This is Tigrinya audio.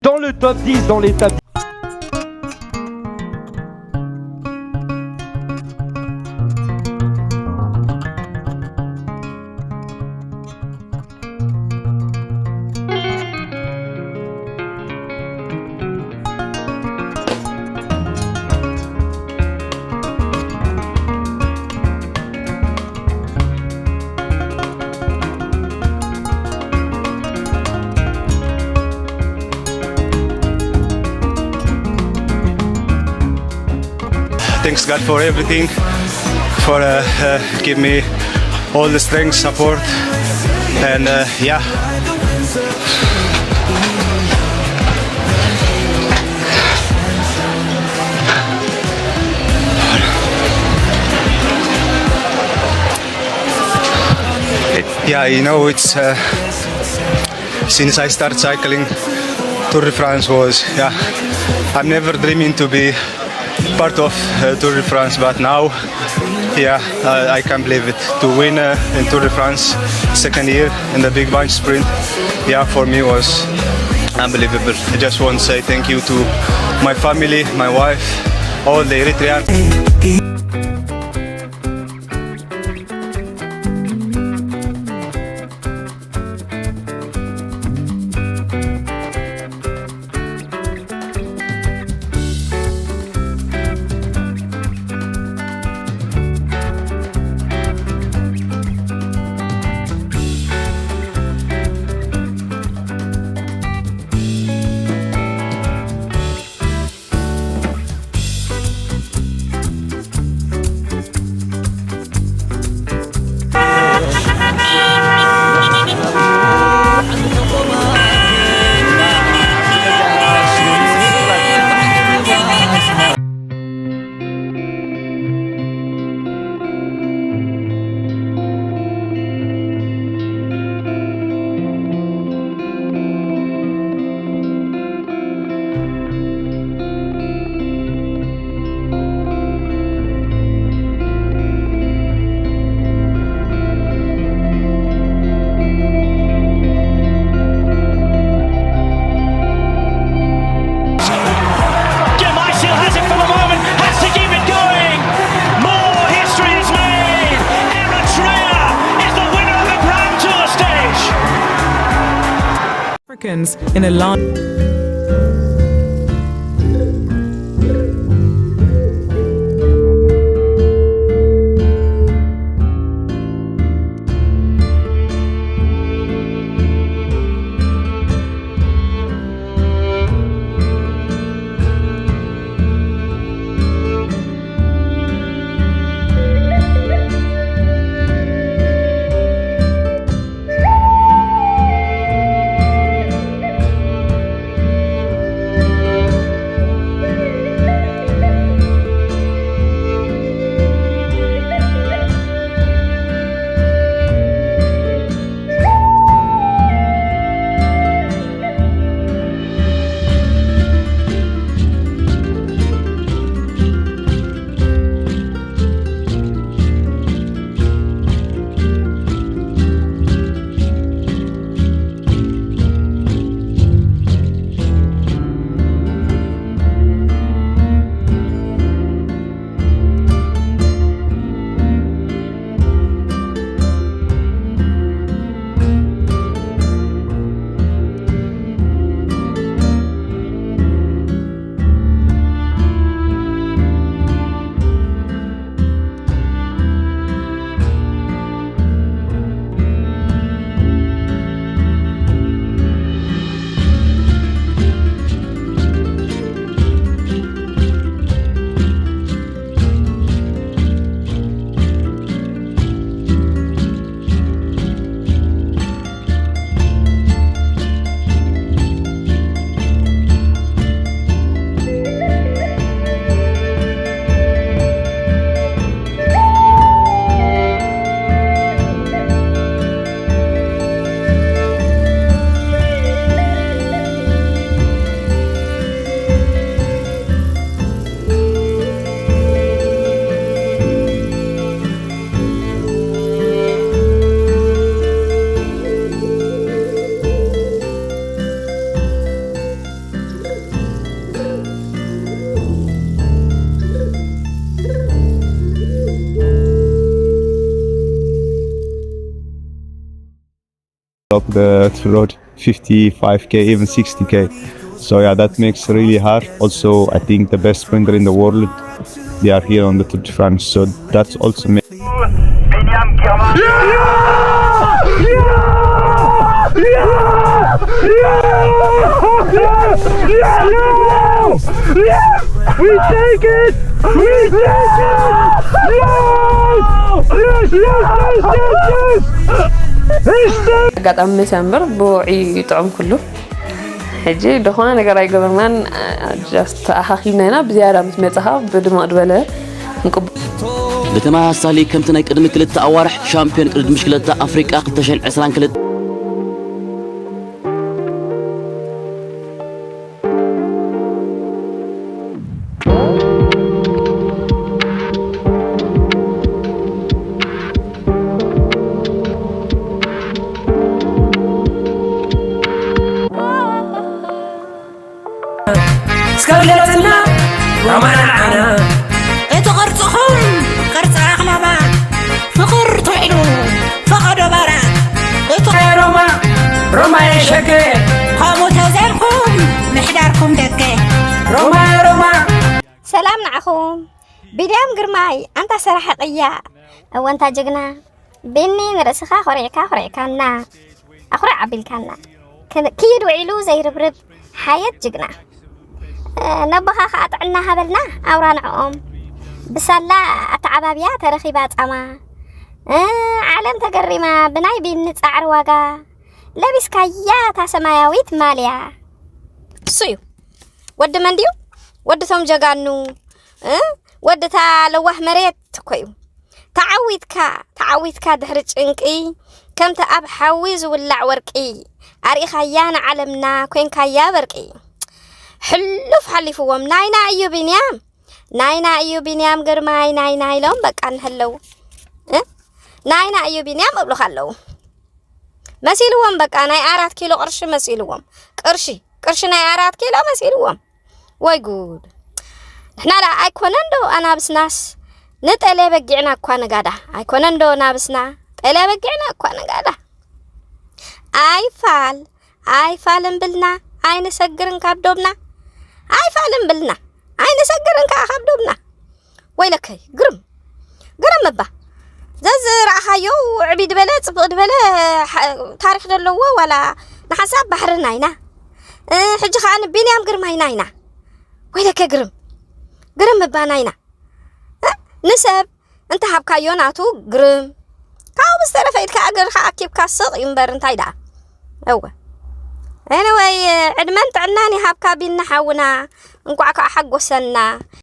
Dans le top dix dans l'état. Thanks God for everything, for uh, uh, give me all the strength, support, and uh, yeah. Yeah, you know, it's uh, since I started cycling, Tour de France was, yeah, I'm never dreaming to be part of uh, Tour de France, but now, yeah, uh, I can't believe it. To win uh, in Tour de France second year in the big bunch sprint, yeah, for me was unbelievable. I just want to say thank you to my family, my wife, all the Eritrean. Jemai still has it for the moment, has to keep it going. More history is made. Eritrea is the winner of the Grand Tour stage. Africans in a line. the road, fifty-five K, even sixty K. So yeah, that makes really hard. Also, I think the best sprinter in the world, they are here on the Tour de France. So that's also makes. ኣጋጣሚ መሲያ እምበር ብውዒ ጥዑም ኩሉ። ሕጂ ደኾነ ነገር ኣይገበርናን። ጃስት ተኣኻኺብና ኢና። ብዝያዳ ምስ መጻኻ ብድምቕ ዝበለ ክንቅበ ብተመሳሳሊ ከምቲ ናይ ቅድሚ ክልተ ኣዋርሕ ሻምፒዮን ቅድድም ብሽክለታ ኣፍሪቃ ክልተ ሽሕን ዕስራን ክልተ እስከ ግለጽልና ሮማ ንዓና እቲ ቅርጽኹም ቅርጺ ኣኽላባ ፍቕር ትውዕሉ ፈቐዶ ባራት እቲ ሮማ ሮማ የሸገ ከምኡ ተዘርኩም ምሕዳርኩም ደገ ሮማ ሮማ ሰላም ንዓኹም። ቢንያም ግርማይ ኣንታ ሰራሒ ቅያ እወ እንታ ጅግና ቢኒ ንርእስኻ ኮሪዕካ ኮሪዕካና ኣኹርዕ ኣቢልካና ክይድ ውዒሉ ዘይርብርብ ሓየት ጅግና ነቦኻ ኸዓ ጥዕና ሃበልና ኣውራ ንዕኦም ብሳላ ኣተዓባብያ ተረኺባ ጻማ ዓለም ተገሪማ ብናይ ቢኒ ጻዕሪ ዋጋ ለቢስካያ እታ ሰማያዊት ማልያ እሱ እዩ ወዲ መን ድዩ ወዲ ቶም ጀጋኑ ወዲ እታ ለዋህ መሬት እኮ እዩ ተዓዊትካ ተዓዊትካ ድሕሪ ጭንቂ ከምቲ ኣብ ሓዊ ዝውላዕ ወርቂ ኣርኢኻያ ንዓለምና ኮንካያ በርቂ ሕሉፍ ሓሊፍዎም ናይና እዩ ቢንያም ናይና እዩ ቢንያም ግርማይ ናይና ኢሎም በቃ እንሀለው ናይና እዩ ቢንያም እብሉኻ ኣለው መሲልዎም በቃ ናይ ኣራት ኪሎ ቅርሺ መሲልዎም ቅርሺ ቅርሺ ናይ ኣራት ኪሎ መሲልዎም ወይ ጉድ ንሕና ደኣ ኣይኮነን ዶ ኣናብስናስ ንጠልያ በጊዕና እኳ ንጋዳ ኣይኮነን ዶ ናብስና ጠልያ በጊዕና እኳ ንጋዳ ኣይፋል ኣይፋል እምብልና ኣይንሰግርን ካብ ዶብና ኣይፋል እምብልና ኣይንሰግርን ከዓ ካብ ዶብና ወይለከይ ግርም ግርም እባ ዘዝረኣኻዮ ዕቢ ድበለ ፅብቕ ድበለ ታሪክ ዘለዎ ዋላ ንሓንሳብ ባሕርና ኢና ሕጂ ከዓ ንቢንያም ግርማይና ኢና ወይለከ ግርም ግርም እባና ኢና ንሰብ እንተ ሃብካዮ ናቱ ግርም ካብኡ ብዝተረፈ ኢልካ እግርኻ ኣኪብካ ስቕ እዩ እምበር እንታይ ደኣ እወ anyway ዕድመን ጥዕናን ይሃብካ ቢኒ ሓውና እንቋዕ ከዓ ሓጎሰና